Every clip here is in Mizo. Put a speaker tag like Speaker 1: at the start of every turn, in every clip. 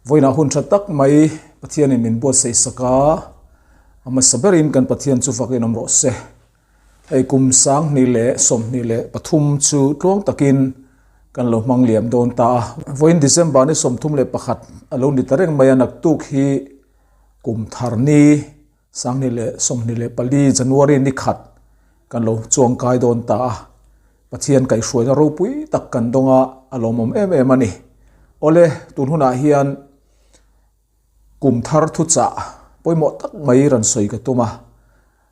Speaker 1: Vawiinah hun tha tak mai Pathianin min buatsaih sak a, a hmasa berin kan Pathian chu fak inawm rawh se. Hei kum 2023 chu tluang takin kan lo hmang liam dawn ta a. Vawiin December ni 31 a lo ni ta reng mai a, naktuk hi kum thar ni 2024 January ni khat kan lo chuangkai dawn ta a. Pathian kaihhruaina ropui tak kan dawng a, a lawmawm em em a ni. Awle, tun hunah hian kum thar thuchah pawimawh tak mai rawn sawi ka tum a,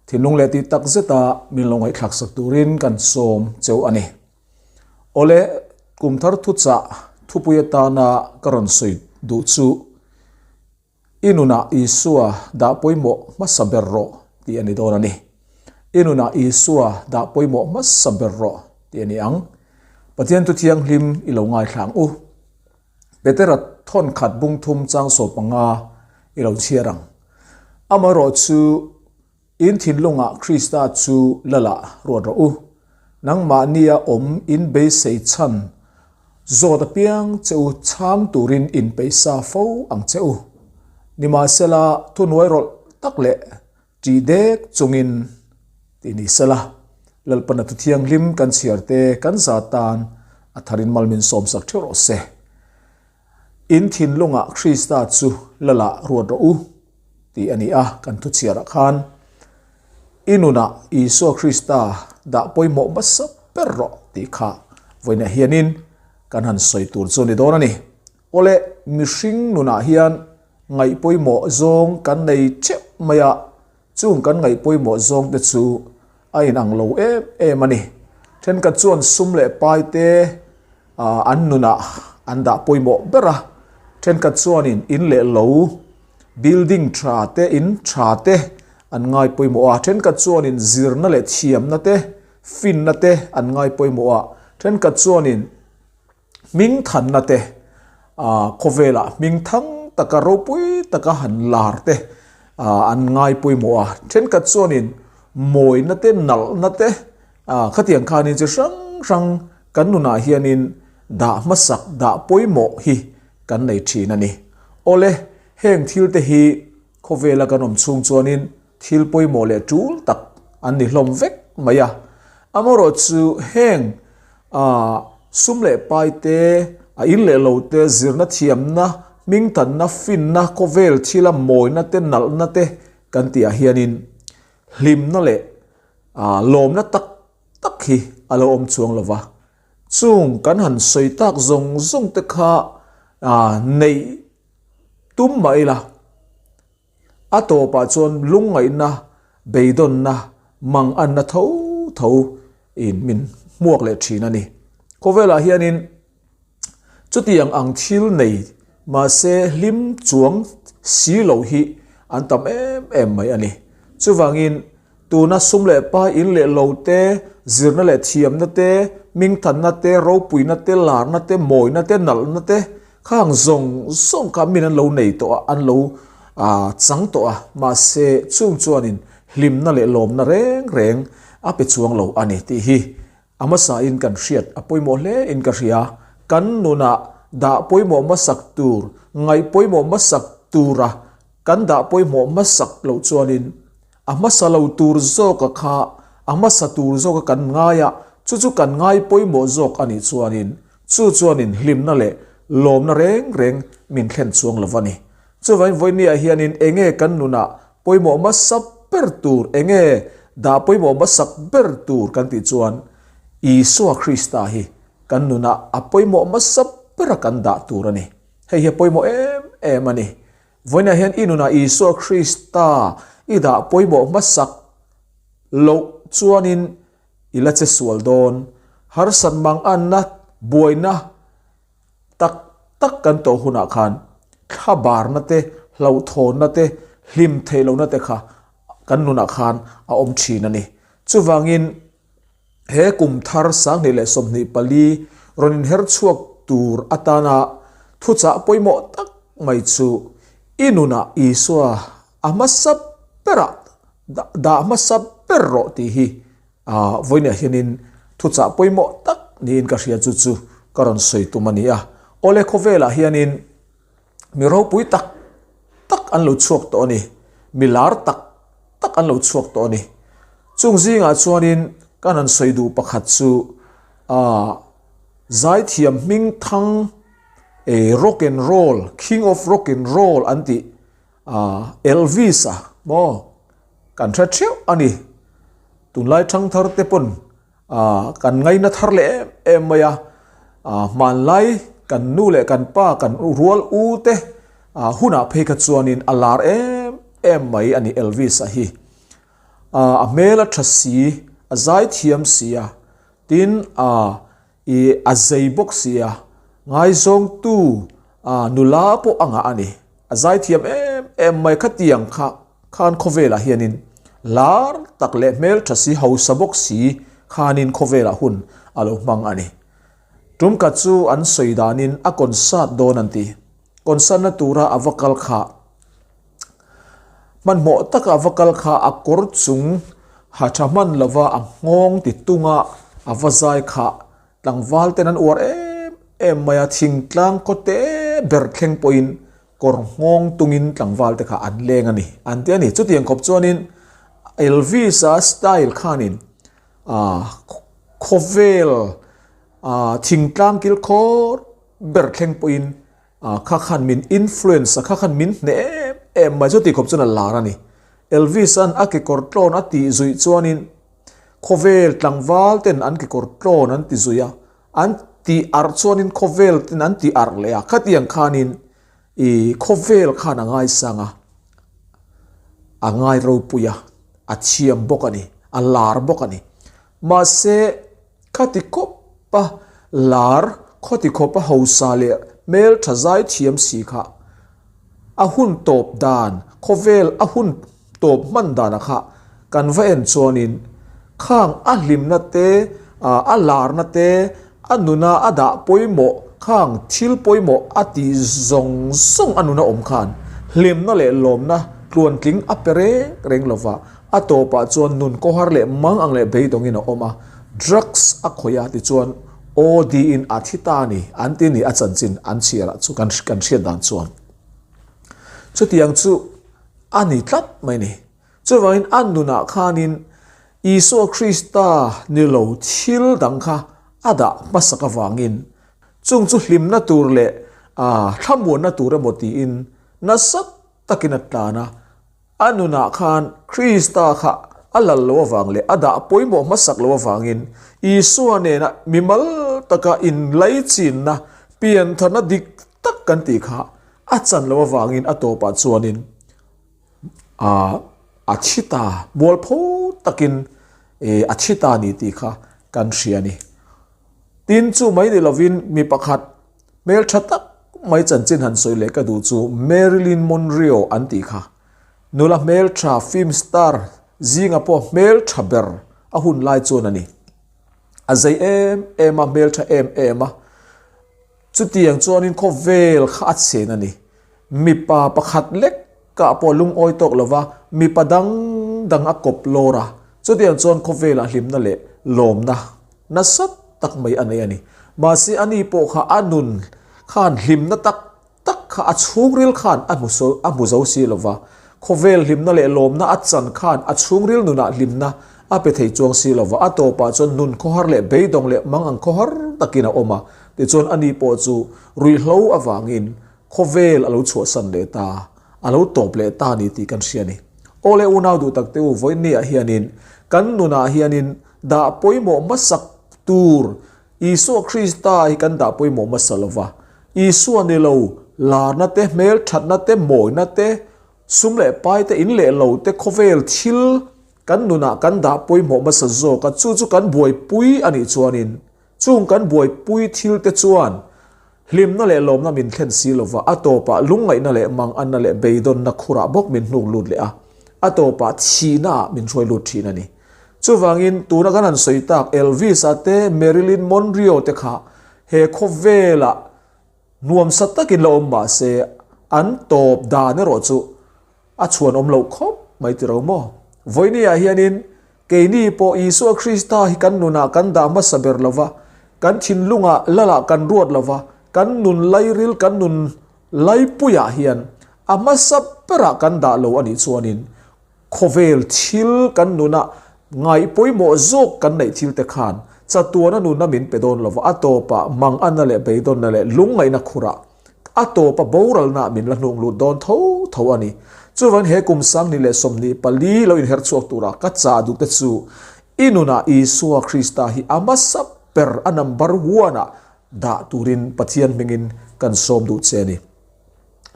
Speaker 1: thinlung leh tih tak zeta min lo ngaihthlak sak turin kan sawm cheu a ni. Awle, kum thar thuchah thupui atana ka rawn sawi duh chu I nunah Isua dah pawimawh hmasa ber rawh tih a ni dawn a ni. I nunah Isua dah pawimawh hmasa ber rawh tih a ni ang. Pathian thu thianghlim i lo ngaithla ang u. Petera thawnkhat bung thum chang sawp panga i lo chhiar ang. Amaherawhchu In thinlungah Krista chu Lalah ruat rawh u. Nangmahnia awm in beisei chhan zawt apiang che u chhang turin in peihsa fo ang che u. Nimahsela, thuhnuai rawlh tak leh ṭih dek chungin tih ni sela, Lalpana thu thianghlim kan chhiar te kan za tan a tharin mal min sawmsak ṭheuh rawh se. In thinlungah Krista chu Lalah ruat rawh u, tih a ni a, kan thuchhiarah khan i nunah Isua Krista dah pawimawh hmasa ber rawh tih kha vawiinah hianin kan han sawi tur chu a ni dawn a ni. Awle, mihring nunah hian ngaih pawimawh zawng kan nei teuh mai a, chung kan ngaih pawimawh zawng te chu a inang lo em em a ni. Thenkhat chuan sum leh pai te an nunah an dah pawimawh ber a, thenkhat chuanin in leh lo, building tha te, in tha te an ngai pawimawh a, thenkhat chuanin zirna leh thiamna te, finna te an ngai pawimawh a, thenkhat chuanin hming thanna te, khawvelah hming thang taka ropui taka han lar te an ngai pawimawh a, thenkhat chuanin mawina te, nalhna te, khatiang khanin chi hrang hrang kan nunah hianin dah hmasak, dah pawimawh hi kan nei thin a ni. Awle, heng thil te hi khawvela kan awm chhung chuanin thil pawimawh leh tul tak an ni hlawm vek mai a. Amaherawhchu heng sum leh pai te, a in leh lo te, zirna thiamna, hmingtanna, finna, khawvel thila mawina te, nalhna te kan tihah hianin hlimna leh lawmna tak tak hi a lo awm chuang lo va. Chung kan han sawi tak zawng zawng te kha neih tum mah ila, A tawpah chuan lungngaihna, beidawnna, manganna tho tho in min hmuak leh thin a ni. Khawvelah hianin chutiang ang thil nei mahse hlim chuang si lo hi an tam em em mai a ni. Chuvangin tuna sum leh pa in leh lo te, zirna leh thiamna te, hmingthanna te, ropuina te, larna te, mawina te, nalhna te, Khang zawng zawng kha min an lo nei tawh a, an lo chang tawh a, mahse chung chuanin hlimna leh lawmna reng reng a pe chuang lo a ni tih hi a hmasain kan hriat a pawimawh hle in ka hria. Kan nunah dah pawimawh hmasak tur, ngaih pawimawh hmasak tura kan dah pawimawh hmasak loh chuanin a hmasa lo tur zawka kha a hmasa tur zawka kan ngai a, chu chu kan ngai pawimawh zawk a nih chuanin Chu chuanin hlimna leh lawmna reng reng min thlen chuang lo va ni. Chuvangin vawinia hianin enge kan nunah pawimawh hmasa ber tur, enge dah pawimawh hmasak ber tur kan tih chuan Isua Krista hi kan nunah a pawimawh hmasa bera kan dah tur a ni. Hei hi a pawimawh em em a ni. Vawinia hian i nunah Isua Krista i dah pawimawh hmasak loh chuanin I la che sual dawn. Harsat mang anna buaina tak tak kan tawh hunah khan thlabarna te, hlauhthawnna te, hlim theih lohna te kha kan nunah khan a awm thin a ni. Chuvangin he kum thar 2024 rawn inher chhuak tur atana thuchah pawimawh tak mai chu i nunah Isua a hmasa berah Dah hmasa ber rawh tih hi vawiinah hianin thuchah pawimawh tak niin ka hria chu chu ka rawn sawi tum a ni a. Awle khawvelah hianin Mi ropui tak tak an lo chhuak tawh a ni. Mi lar tak tak an lo chhuak tawh a ni. Chung zingah chuanin kan han sawi duh pakhat chu aaa zaithiam hming thang eh rock and roll, king of rock and roll an tih aaa Elvis-a maw kan hre theuh a ni. Tunlai thangthar te pawn Aaa kan ngaina thar leh em em mai a, aaa hmanlai kan nu leh kan pa kan rual u te aaa hunah phei kha chuanin a lar em em mai a ni Elvis a hi. Aaa a hmel a tha si, a zai thiam si a, tin aaa ih a zei bawk si a, ngaizawngtu aaa nula pawh a ngah a ni. A zaithiam em em mai khatiang kha khan khawvelah hianin lar tak leh hmeltha si hausa bawk si khanin khawvelah hun a lo hmang a ni. Tumkhat chu an sawi danin a concert dawn an ti. Concert na tura a va kal kha hmanhmawh taka a va kal kha a kawr chung ha tha hman lova a nghawng ti tunga a va zai kha Tlangval ten an uar em em mai a, thingtlang khawte ber thleng pawhin kawr nghawng tungin tlangval te kha an leng a ni an ti a ni. Chutiang khawp chuanin Elvis-a style khanin ah khawvel ah thingtlang kil khawr ber thleng pawhin ah kha khan min influence a, kha khan min hneh em em mai. Chuti khawp chuan a lar a ni. Elvis-a'n a kekawr tlawn a tih zuih chuanin Khawvel tlangval ten an kekawr tlawn an ti zui a, an tih arh chuanin khawvel ten an tih arh leh a, khatiang khanin ih khawvel khan a ngaisang a, a ngai ropui a, a thiam bawk a ni, a lar bawk a ni. Mahse khati khawpa lar, khawti khawpa hausa leh hmeltha zai thiam si kha A hun tawp dan, khawvel a hun tawp hman danah kha kan va en chuanin khang a hlimna te, a larna te, a nuna a dah pawimawh khang thil pawimawh a tih zawng zawng a nuna awm khan hlimna leh lawmna tluantling a pe reng reng lova, a tawpah chuan nun kawhar leh mang ang leh beidawngin a awm a, drugs a khawih a tichuan Aw tiin a thi ta a ni, an ti ni a chanchin an chhiar ah chu kan kan hriat dan chuan. Chutiang chu a ni tlat mai ni. Chuvangin a nunah khanin Isua Krista ni lo thil dang kha a dah hmasak avangin chung chu hlimna tur leh thlamuanna tur emaw tiin nasa takin a tlan a. A nunah khan Krista kha a lal lo avang leh a dah pawimawh hmasak lo avangin Isua nena mimal taka inlaichinna, piantharna dik tak kan tih kha a chan lo avangin a tawpah chuanin a a thi ta, mualpho takin a thi ta ni tih kha kan hria a ni. Tin, chu mai ni lovin mi pakhat Hmeltha tak mai chanchin han sawi leh ka duh chu Marilyn Monroe an tih kha. Nula hmeltha film star zinga pawh hmeltha ber a hun lai chuan a ni. A zei em em a, hmeltha em em a. Chutiang chuanin khawvel kha a chhen a ni. Mipa pakhat lek kah pawh lungawi tawk lova mipa dang dang a kawp lawr a. Chutiang chuan khawvelah hlimna leh lawmna nasa tak mai a nei a ni. Mahse a ni pawh kha a nun khan hlimna tak tak kha a chhungril khan a hmu a hmu zo si lova, khawvel hlimna leh lawmna a chan khan a chhungril nunah hlimna a pe thei chuang si lova, a tawpah chuan nun khawhar leh beidawng leh mang ang khawhar takin a awm a, tichuan a ni pawh chu ruihhlo avangin khawvel a lo chhuahsan leh ta, a lo tawp leh ta a ni tih kan hria a ni. Aw le unau duh tak te u, vawiinniah hianin kan nunah hianin Dah pawimawh hmasak tur Isua Krista hi kan dah pawimawh hmasa lo va. Isua ni lo, larna te, hmelthatna te, mawina te, sum leh pai te, in leh lo te, khawvel thil kan nunah kan dah pawimawh hmasa zawk a, chu chu kan buaipui a nih chuanin chung kan buaipui thil te chuan Hlimna leh lawmna min thlen si lova, a tawpah lungngaihna leh manganna leh beidawnna khurah bawk min hnuk lut leh a, a tawpah thihnaah min hruai lut thin a ni. Chuvangin, tuna kan han sawi tak Elvis-a te, Marilyn Monroe te kha he khawvelah nuamsa takin la awm mah se, an tawp dan erawh chu a chhuan awm loh khawp mai ti ro maw? Vawinia hianin keini pawh Isua Krista hi kan nunah kan dah hmasa ber lo va, kan thinlungah lalah kan ruat lo va, kan nun lairil, kan nun Laipuiah hian a hmasa berah kan dah lo a nih chuanin khawvel thil kan nuna ngaih pawimawh zawk kan neih thil te khan chatuana nunna min pe dawn lova a tawpah manganna leh beidawnna leh lungngaihna khurah a tawpa boralna min la hnung lut dawn tho tho a ni. Chuvangin he kum 2024 lo inher chhuak tura ka chah duh te chu i nunah Isua Krista hi a hmasa ber a number one ah dah turin Pathian hmingin kan sawm duh che a ni.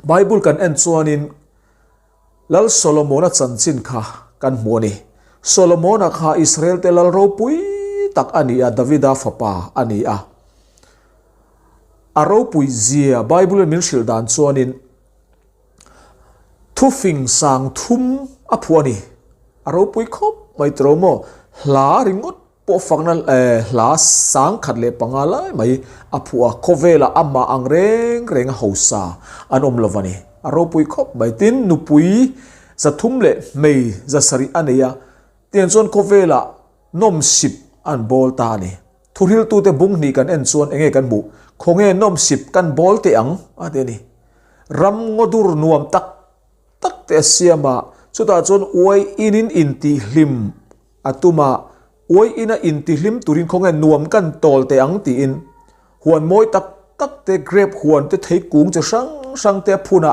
Speaker 1: Bible kan en chuanin Lal Solomona chanchin kha kan hmu a ni. Solomona kha Israel-te lal ropui tak a ni a, Davida fapa a ni a. A ropui zia Bible-in min hrilh dan chuanin thufing sang thum a phuah a ni. A ropui khawp mai tiro maw? Hla ringawt pawh fakna hla 1005 lai mai a phuah a, khawvelah amah ang reng reng a hausa an awm lo a ni. A ropui khawp mai. Tin, nupui 300 leh hmei 700 a nei a, tiang chuan khawvelah nawmsip an bawl ta a ni. Thuhriltute bung hnih kan en chuan enge kan hmuh? Khawnge nawmsip kan bawl teh ang? a ti a ni. Ram ngawdur nuam tak tak te a siam a, chutah chuan uai inin intihhlim A tum a, uai ina intihlim turin khawnge nuam kan tawl teh ang tiin huan mawi tak tak te, grape huan te, theikung chi hrang hrang te a phun a,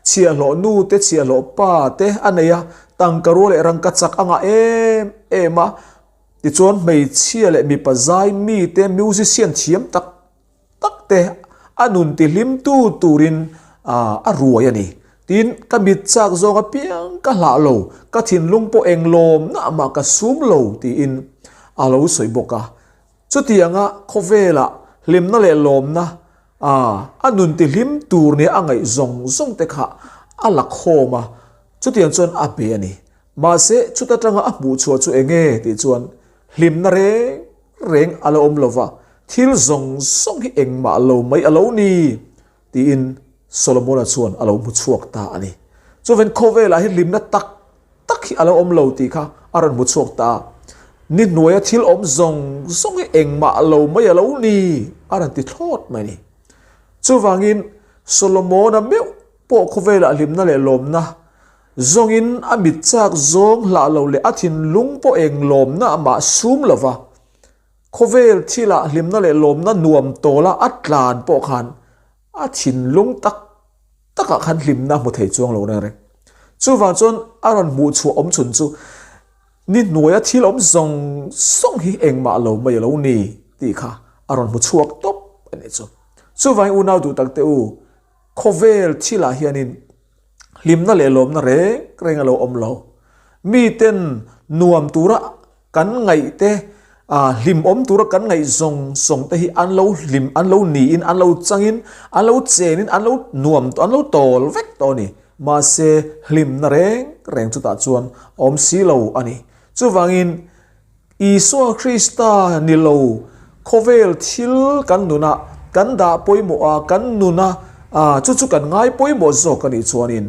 Speaker 1: chhiahhlawh nu te, chhiahhlawh pa te a nei a, tangka rual leh rangka chak a ngah em em a, tichuan hmeichhia leh mipa zai mi te, musician thiam tak tak te a nun tihlimtu turin a ruai a ni. Tin, ka mit chak zawng apiang ka hlah lo, ka thinlung pawh eng lawmna mah ka sum lo tiin a lo sawi bawk a. Chutianga khawvelah hlimna leh lawmna a nun tihlim tur nia a ngaih zawng zawng te kha a la khawm a, chutiang chuan a pe a ni. Mahse, chuta tanga a hmuh chhuah chu eng nge tih chuan hlimna reng reng a la awm lo va, thil zawng zawng hi engmah lo mai a lo ni tiin Solomona chuan a lo hmu chhuak ta a ni. Chuvin khawvelah hi hlimna tak tak hi a lo awm lo tih kha a rawn hmu chhuak ta a, ni hnuaia thil awm zawng zawng hi engmah lo mai a lo ni a rawn ti thlawt mai a ni. Chuvangin Solomona meuh pawh khawvelah hlimna leh lawmna Zawngin a mit chak zawng hlah lo leh a thinlung pawh eng lawmna amah sum lo va, khawvel thilah hlimna leh lawmna nuam tawla a tlan pawh khan a thinlung tak takah khan hlimna a hmu thei chuang lo reng reng. Chuvang chuan a rawn hmuh chhuah awm chhun chu ni hnuaia thil awm zawng zawng hi engmah lo mai a lo ni tih kha a rawn hmu chhuak tawp a nih chu. Chuvangin unau duh takte u, khawvel thilah hianin Hlimna leh lawmna reng reng a lo awm lo. Miten nuam tura kan ngaih te, hlimawm tura kan ngaih zawng zawng te hi an lo hlim, an lo niin, an lo changin, an lo chenin, an lo nuam, an lo tawl vek tawh a ni. Mahse, hlimna reng reng chutah chuan a awm si lo a ni. Chuvangin, Isua Krista ni lo, khawvel thil kan nuna kan dah pawimawh a, kan nuna chu chu kan ngai pawimawh zawk a nih chuanin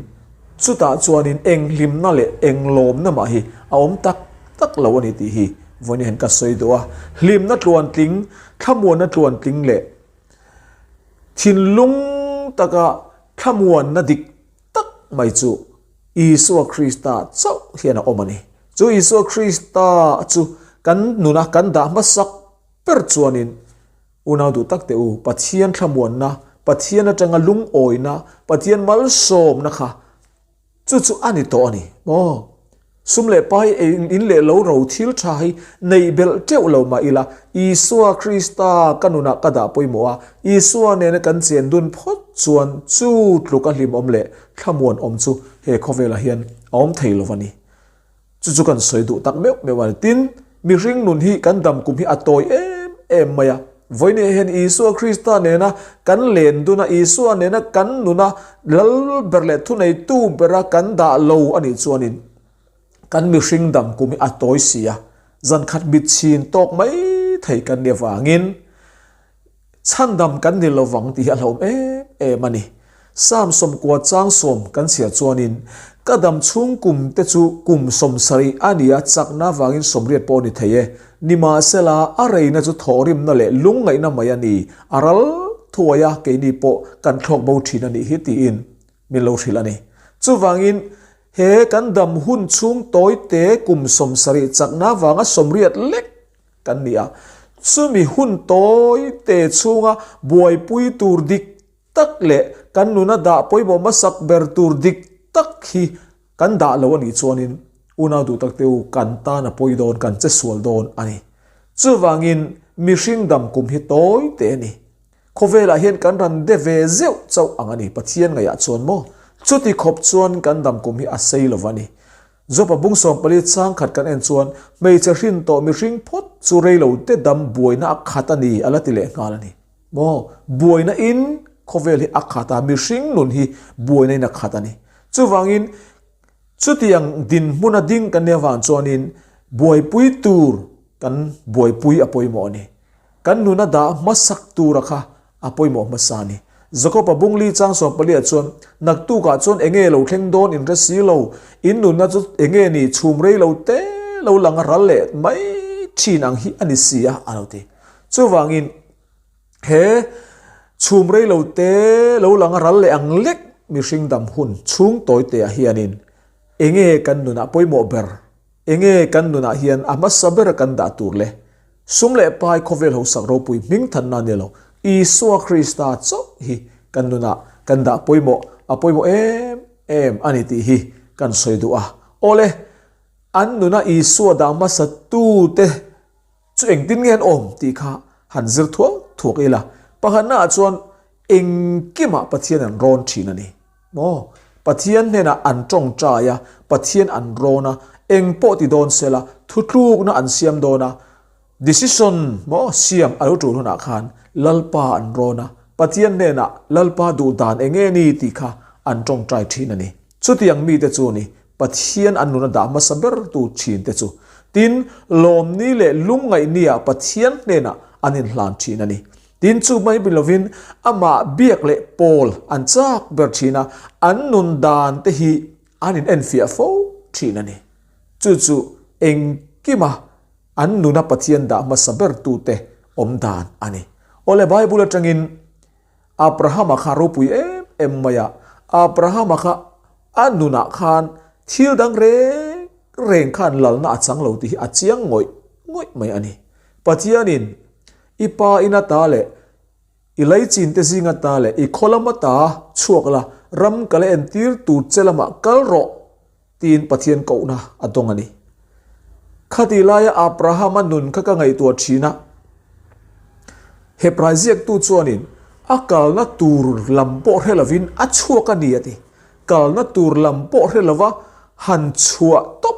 Speaker 1: chutah chuanin eng hlimna leh eng lawmna mah hi a awm tak tak lo a ni tih hi vawiin hian ka sawi duh a. Hlimna tluantling, thlamuanna tluantling leh thinlung taka thlamuanna dik tak mai chu Isua Krista chauh hian a awm a ni. Chu Isua Krista chu kan nuna kan dah hmasak ber chuanin unau duh tak teh u, Pathian thlamuanna, Pathian atanga lungawina, Pathian malsawmna kha chu chu a ni tawh a ni maw? Sum leh pai in leh lo ro thil tha hi neih belh teuh lo mah ila, Isua Krista ka nunah ka dah pawimawh a, Isua nena kan chen dun phawt chuan chu tluka hlimawm leh thlamuan awm chu he khawvelah hian a awm thei lo a ni. Chu chu kan sawi duh tak meuh meuh a ni. Tin, mihring nun hi kan dam kum hi a tawi em em mai a. Vawiin hian Isua Krista nena kan len dun a, Isua nena kan nuna lal ber leh thuneitu bera kan dah lo a nih chuanin kan mihring dam kum hi a tawi si a, zan khat mit chhin tawk mai thei kan nih avangin Chhandam kan ni lovang tih hi a hlauhawm em em a ni. Psalm 90 chang sawm kan chhiar chuanin, Ka dam chhung kum te chu kum 70 a ni a, chakna avangin 80 pawh a ni thei e. Nimahsela, a reina chu thawhrimna leh lungngaihna mai a ni, a ral thuai a, keini pawh kan thlawk bo thin a nih hi tiin min lo hrilh a ni. Chuvangin he kan dam hun chhung tawi te kum 70 chakna vanga 80 lek kan ni a, chumi hun tawi te chhunga buaipui tur dik tak leh kan nuna dah pawimawh hmasak ber tur dik tak hi kan dah lo a nih chuanin unau duh tak te u kan tan a pawi dawn, kan che sual dawn a ni. Chuvangin mihring dam kum hi tawi te a ni. Khawvelah hian kan ran de ve zeuh chauh ang a ni, Pathian ngaihah chuan maw? Chuti khawp chuan kan dam kum hi a sei lo va ni. Jopa bung 14 chang khat kan en chuan hmeichhe hrin tawh mihring phawt chu rei lo te dam buaina a khat a ni a la ti leh nghal a ni. Maw? Buaina in khawvel hi a khat a, mihring nun hi buaina in a khat a ni. Chuvangin chutiang dinhmuna ding kan nih avang chuanin buaipui tur kan buaipui a pawimawh a ni. Kan nuna dah hmasak tura kha a pawimawh hmasa a ni. Jakob-a bungli chang 14 ah chuan, Naktukah chuan enge lo thleng dawn in hre si lo, in nunna chu enge ni chhum rei lo te lo lang a ral leh mai thin ang hi a ni si a, a lo ti. Chuvangin he chhum rei lo te lo lang a ral leh ang lek mihring dam hun chhung tawi te ah hianin enge kan nunah pawimawh ber, enge kan nunah hian a hmasa ber kan dah tur le? Sum leh pai khawvel hosak ropui hming thanna a ni lo. Isua Krista chauh hi kan nunah kan dah pawimawh, a pawimawh em em a ni tih hi kan sawi duh a. Awle, an nuna Isua dah hmasa tute chu engtin nge an awm tih kha han zir thuak thuak ila. Pakhatnaah chuan engkimah Pathian an rawn thin a ni. Maw? Pathian hnenah an tawngtai a, Pathian an rawn a, eng pawh ti dawn sela, thutlukna an siam dawn a, decision maw siam a lo tul hunah khan Lalpa an rawn a, Pathian hnenah Lalpa duh dan eng nge ni tih kha an tawngtai thin a ni. Chutiang mite chu ni Pathian an nuna dah hmasa ber tu thin te chu. Tin, lawmni leh lungngaihni-ah Pathian hnenah an inhlan thin a ni. Tin, chu mai bi lovin amah biak leh pawl an chak ber thin a, an nun dan te hi an in enfiah fo thin a ni. Chu chu engkima an nuna Pathian dah hmasa ber tute awm dan a ni. Awle Bible atangin Abrahama kha ropui em em mai a, Abrahama kha a nunah khan thil dang reng reng khan lalna a chang lo tih hi a chiang ngawih ngawih mai a ni. Pathianin I pa in ata leh i laichin te zing ata leh i khaw lam ata chhuak la, ram ka la entir tur che lamah kal rawh, tiin Pathian kohna a dawng a ni. Khatih laia Abrahama nun kha ka ngaihtuah thin a, Hebrai ziaktu chuanin a kalna tur lam pawh hre lovin a chhuak a ni a ti. Kalna tur lam pawh hre lova han chhuah tawp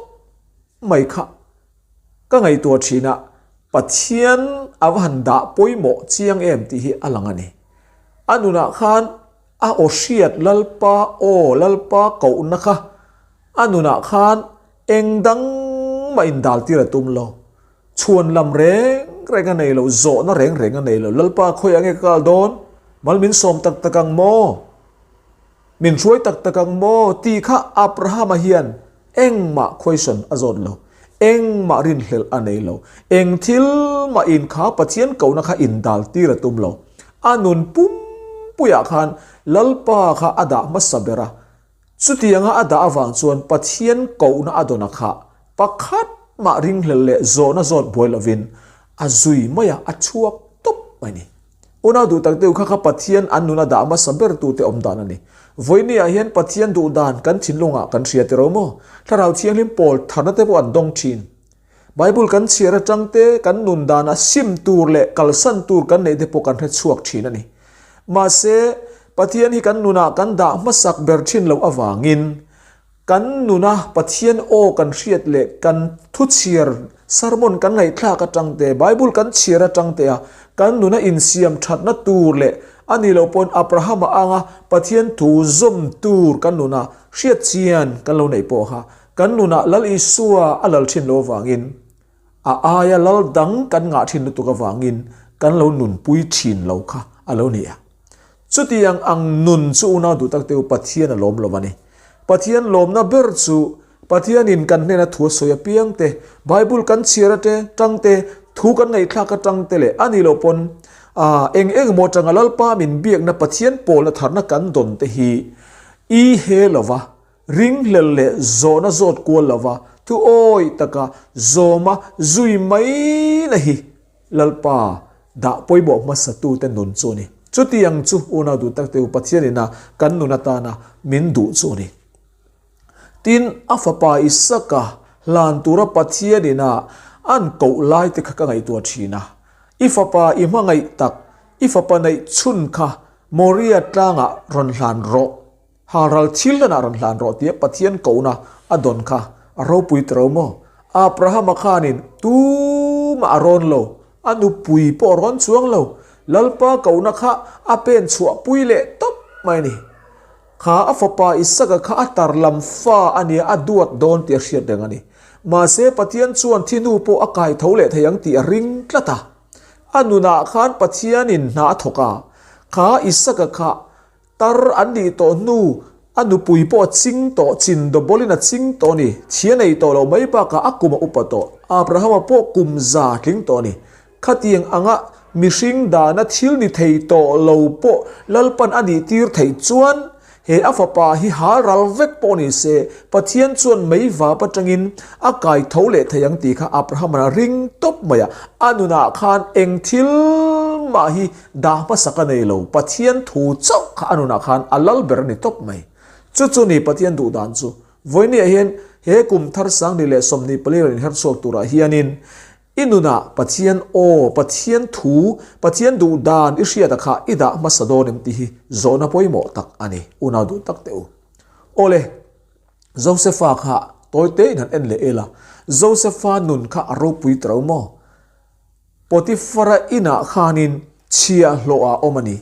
Speaker 1: mai kha Ka ngaihtuah thin a, Pathian a va han dah pawimawh chiang em tih hi a lang a ni. A nunah khan a aw hriat Lalpa aw Lalpa kohna kha a nunah khan eng dang mah indal tir a tum lo. Chhuan lam reng reng a nei lo, zawhna reng reng a nei lo. Lalpa khawiah nge ka kal dawn? Mal min sawm tak tak ang maw? Min hruai tak tak ang maw? Tih kha Abrahama hian Engmah question a zawt lo. Engmah rinhlelh a nei lo. Eng thil mah in kha Pathian kohna kha indal tir a tum lo. A nun pumpuiah khan Lalpa kha a dah hmasa ber a. Chutianga a dah avang chuan Pathian kohna a dawn a kha pakhat mah ringhlelh leh zawhna zawt buai lovin a zui mai a, a chhuak tawp mai ni. Unau duh tak deuh kha kha Pathian an nuna dah hmasa ber tute awm dan a ni. Vawinia hian Pathian duh dan kan thinlungah kan hria tiro maw? Thlarau Thianghlim pawl tharna te pawh an dawng thin. Bible kan chhiar atang te kan nun dana sim tur leh kalsan tur kan neih te pawh kan hre chhuak thin a ni. Mahse, Pathian hi kan nunah kan dah hmasak ber thin loh avangin Kan nuna Pathian aw kan hriat leh kan thuchhiar, sermon kan ngaihthlak atang te, Bible kan chhiar atang te a kan nuna insiam thatna tur leh a nih loh pawn Abrahama anga Pathian thu zawm tur kan nuna hriat chian kan lo neih pawh kha kan nunah Lal Isua a lal thin loh avangin a aia lal dang kan ngah thin lutuk avangin kan lo nunpui thin lo kha a lo ni a. Chutiang ang nun chu unau duh tak teu Pathian a lawm lo a ni. Pathian lawmna ber chu Pathianin kan hnena thu a sawi apiang te, Bible kan chhiar ate tang te, thu kan ngaihthlak atang te leh a nih loh pawn A, eng eng emaw atanga Lalpa min biakna Pathian pawlna tharna kan dawn te hi i he lova, ringhlel leh zawhna zawt kual lova, thu awi taka zawma zui mai na hi Lalpa dah pawimawh hmasatute nun chu a ni. Chutiang chu unau duh tak te u Pathian ina kan nun atana min duh chu a ni. Tin, a fapa Isaka hlan tura Pathian ina an koh lai te kha ka ngaihtuah thin a. I fapa i hmangaih tak, i fapa neih chhun kha Moria tlangah rawn hlan rawh, halral thil hlanah rawn hlan rawh tia Pathian kohna a dawn kha a ropui ta ro maw? Abrahama khanin tumah a rawn lo, a nupui pawh a rawn chuang lo, Lalpa kohna kha a pen chhuahpui leh tawp mai a ni. Kha a fapa Isaka kha a tar lam fa a nia, a duat dawn tih a hriat reng a ni. Mahse, Pathian chuan thi hnu pawh a kai tho leh thei ang tih a ring tlat a. A nunah khan Pathianin hna a thawk a, kha Isaka kha tar an nih tawh hnu, a nupui pawh a ching tawh, chin dawbawlin a ching tawh a ni, thi a nei tawh loh mai bakah a kum a upa tawh, Abrahama pawh kum za tling tawh a ni. Khatiang anga mihring dahna thil ni thei tawh lo pawh Lalpan a nih tir theih chuan he a fapa hi hal ral vek pawh ni se, Pathian chuan mei vap atangin a kai tho leh thei ang tih kha Abraham-a'n a ring tawp mai a. A nunah khan eng thil mah hi dah hmasak a nei lo, Pathian thu chauh kha a nunah khan a lal ber a ni tawp mai. Chu chu ni Pathian duh dan chu. Vawinia hian he kum thar 24 leh 24 rawn inher chhuak turah hianin I nunah Pathian aw, Pathian thu, Pathian duh dan i hriat a kha i dah hmasa dawn em tih hi zawhna pawimawh tak a ni, unau duh tak teh u. Awle, Josefa kha tawi te in han en leh ela, Josefa nun kha a ropui ta lo maw? Potifara inah khanin chhiahhlawh ah awm a ni.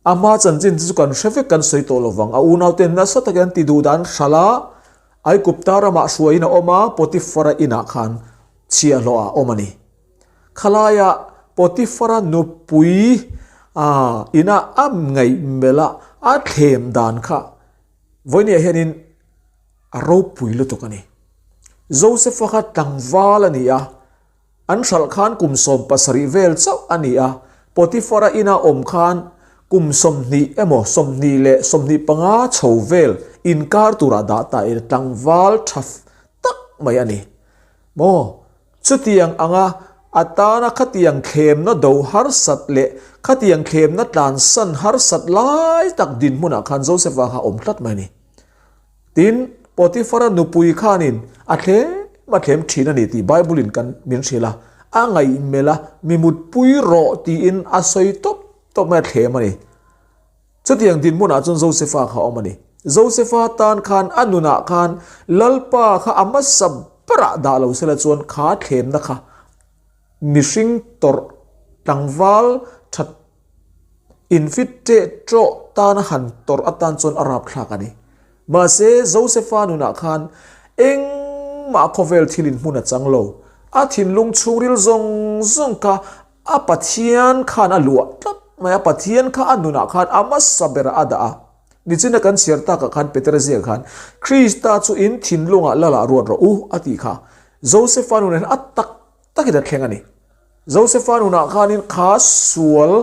Speaker 1: A hma chanchin te chu kan hre vek kan sawi tawh lo vang. A unaute nasa takin an ti duh dan hralh a, Aikupta ramah hruaiin a awm a, Potifara inah khan chhiahhlawh ah awm a ni. Khalaia Potifara nupui ina a ngaih melh a, a thlem dan kha vawinia hianin a ropui lutuk a ni. Josefa kha tlangval a ni a. An hralh khan kum 17 vel chauh a ni a, Potifara ina awm khan kum 20 emaw 20 leh 25 chho vel inkar turah dah ta ila tlangval tha tak mai a ni. Maw? Chutiang anga a tana khatiang thlemna do harsat leh khatiang thlemna tlansan harsat lai tak dinhmunah khan Joseph-a kha a awm tlat mai a ni. Tin, Potifara nupui khanin a thlem a thlem thin a ni tih Bible-in kan min hrilh a, a ngaihmelh a, mi mutpui rawh tiin a sawi tawp tawp mai a thlem a ni. Chutiang dinhmunah chuan Josefa kha a awm a ni. Josefa tan khan a nunah khan Lalpa kha a hmasa berah dah lo sela chuan kha thlemna kha mihring tawrh tlangval that Infit teh tawh tana han tawrh atan chuan a rapthlak a ni. Mahse, Josefa nunah khan engmah khawvel thil inhmun a chang lo. A thinlung chhungril zawng zawng kha a Pathian khan a luah tlat mai a, Pathian kha a nunah khan a hmasa berah a dah a. Nichina kan chhiar takah khan Petera ziak khan, Krista chu in thinlungah lalah ruat rawh u, a tih kha. Josefa nunah hian a tak takin a thleng a ni. Josefa nunah khanin kha sual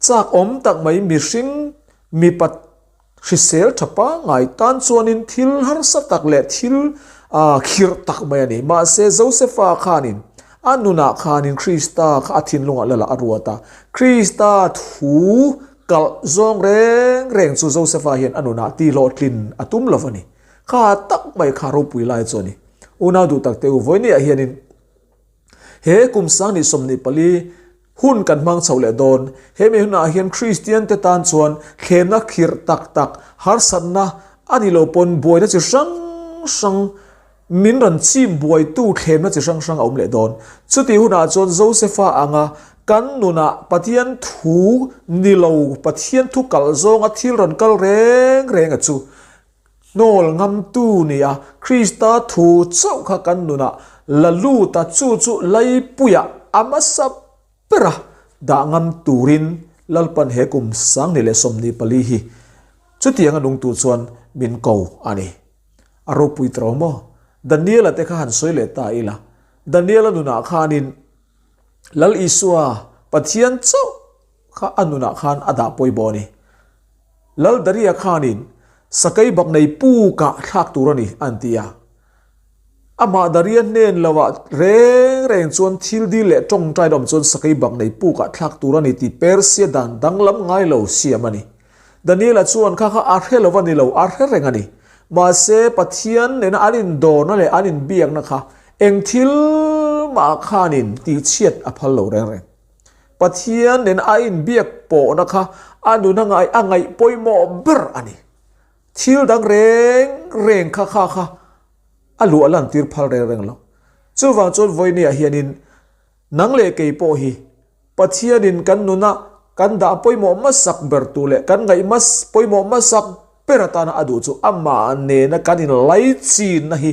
Speaker 1: chak awm tak mai mihring mipa hrisel tha pangngai tan chuanin thil harsa tak leh thil khirh tak mai a ni. Mahse Josefa khanin a nunah khanin Krista kha a thinlungah lalah a ruat a. Krista thu kalh zawng reng reng chu Josefa hian a nunah tihhlawhtlin a tum lo a ni. Kha tak mai kha ropui lai chu a ni. Unau duh tak te u vawinia hianin he kum 2024 hun kan hmang chho leh dawn. He mi hunah hian Kristian te tan chuan thlemna khirh tak tak, harsatna a ni lo pawn buaina chi hrang hrang min rawn chim buaitu thlemna chi hrang hrang a awm leh dawn. Chutih hunah chuan Josefa anga kan nunah Pathian thu ni lo, Pathian thu kalh zawnga thil rawn kal reng reng a chu Hnawl ngamtu nia Krista thu chauh kha kan nunah la lut a, chu chu Laipuiah a hmasa bera dah ngam turin Lalpan he kum 2024 hi chutianga nungtu chuan min ko a ni. A ropui ta ro maw? Daniela te kha han sawi leh ta ila, Daniela nunah khanin Lal Isua. Pathian chauh kha a nunah khan a dah pawimawh a ni. Lal Daria khanin sakei bak nei pukah thlak tur a ni an ti a. Amah Daria hnen lovah reng reng chuan thil dil leh tawngtai awm chuan sakei bak nei pukah thlak tur a ni tih Persia dan danglam ngai lo siam a ni. Daniela chuan kha kha a hre lo a ni lo, a hre reng a ni. Mahse, Pathian nena an indawrna leh an inbiakna kha eng thil mah khanin tihchhiat a phal lo reng reng. Pathian nena a inbiak pawhna kha a nuna ngai a ngaih pawimawh ber a ni. Thil dang reng reng kha kha kha a luah lantir phal reng reng lo. Chuvang chuan vawinia hianin nang leh kei pawh hi Pathianin kan nuna kan dah pawimawh hmasak ber tu leh kan ngaih pawimawh hmasak ber atana a duh chu amah nena kan inlaichinna hi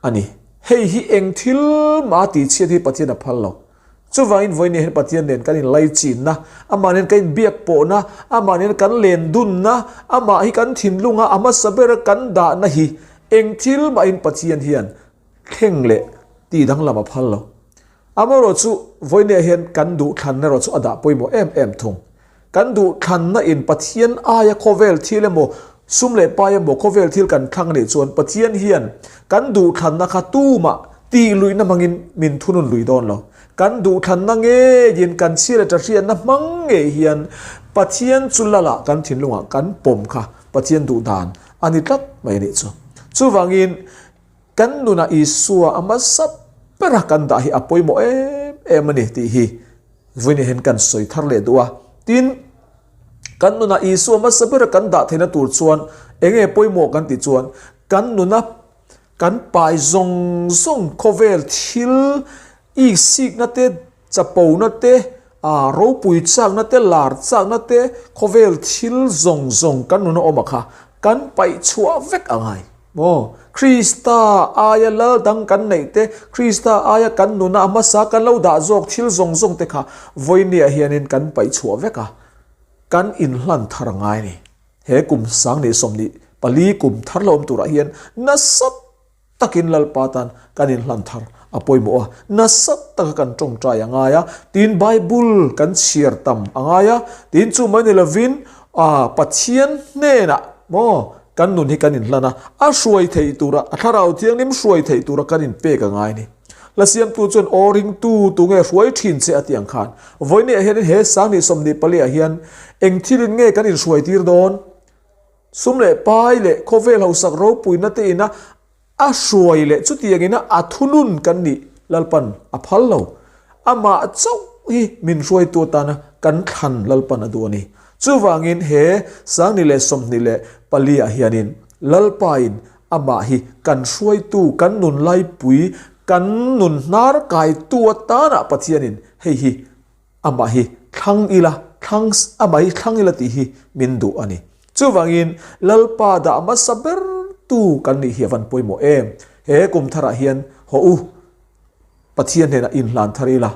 Speaker 1: a ni. Hei hi eng thil mah a tihchhiat hi Pathian a phal lo. Chuvangin vawiin hian Pathian nen kan inlaichinna, amah nen kan inbiak pawhna, amah nen kan lendunna, amah hi kan thinlunga a hmasa bera kan dahna hi eng thil mahin Pathian hian thleng leh tih danglam a phal lo. Amaherawh chu vawinia hian kan duhthlanna erawh chu a dah pawimawh em em thung. Kan duhthlanna in Pathian aia khawvel thil emaw, sum leh pai emaw khawvel thil kan thlang anih chuan Pathian hian kan duhthlanna kha tumah tih luihna hmangin min thunun lui dawn lo. Kan duhthlanna ngeiin kan chhia leh ṭahriatna hmang ngei hian Pathian chu lalah kan thinlungah kan pawm kha Pathian duhdan a ni tlat mai anih chu. Chuvangin Kan nunah Isua a hmasa bera kan dah hi a pawimawh em em a ni tih hi vawiin hian kan sawi thar leh duh a. Tin, kan nunah Isua hmasa bera kan dah theihna tur chuan eng nge pawimawh kan tih chuan kan nuna kan pai zawng zawng khawvel thil iksikna te, chapona te, ropui chakna te, lar chakna te, khawvel thil zawng zawng kan nuna awm a kha kan paih chhuah vek a ngai. Maw? Krista aia lal dang kan neih te, Krista aia kan nuna a hmasa kan lo dah zawk thil zawng zawng te kha vawinia hianin kan paih chhuah vek a, kan inhlan thar a ngai a ni. He kum 2024 kum thar la awm turah hian nasa takin Lalpa tan kan inhlan thar a pawimawh a, nasa taka kan tawngtai a ngai a, tin Bible kan chhiar tam a ngai a, tin chu mai ni lovin Pathian hnenah maw kan nun hi kan inhlan a, a hruai theih tura, a thlarau thianghlim hruai theih tura kan inpek a ngai a ni. Hla siamtu chuan aw ringtu tunge hruai thin che a tih ang khan vawinia hianin he 2024 ah hian eng thilin nge kan inhruai tir dawn? Sum leh pai leh khawvel hausak ropuina te ina a hruai leh chutiang ina a thunun kan nih Lalpan a phal lo. Amah chauh hi min hruaitu atana kan thlan Lalpan a duh a ni. Chuvangin he 2024 ah hianin Lalpain amah hi kan hruaitu, kan nun laipui, kan nun hnar kaitu atana Pathianin hei hi Amah hi thlang ila, thlang, amah hi thlang ila tih hi min duh a ni. Chuvangin Lalpa dah hmasa ber tu kan nih hi a van pawimawh em. He kum tharah hian haw u, Pathian hnenah inhlan thar ila,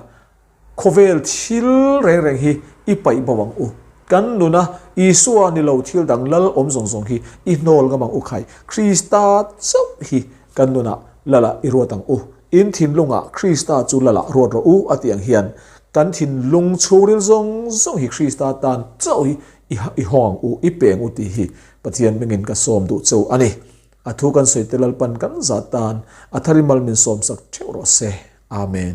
Speaker 1: khawvel thil reng reng hi i paih bo ang u. Kan nuna Isua ni lo thil dang lal awm zawng zawng hi i hnawl ngam ang u khai. Krista chauh hi kan nunah Lalah i ruat ang u. In thinlungah Krista chu Lalah ruat rawh u a tih ang hian kan thinlung chhungril zawng zawng hi Krista tan chauh hi i hawng ang u, i peng u tih hi Pathian hmingin ka sawm duh cheu a ni. A thu kan sawi te Lalpan kan zat tan a thar i mal min sawmsak theuh rawh se. Amen.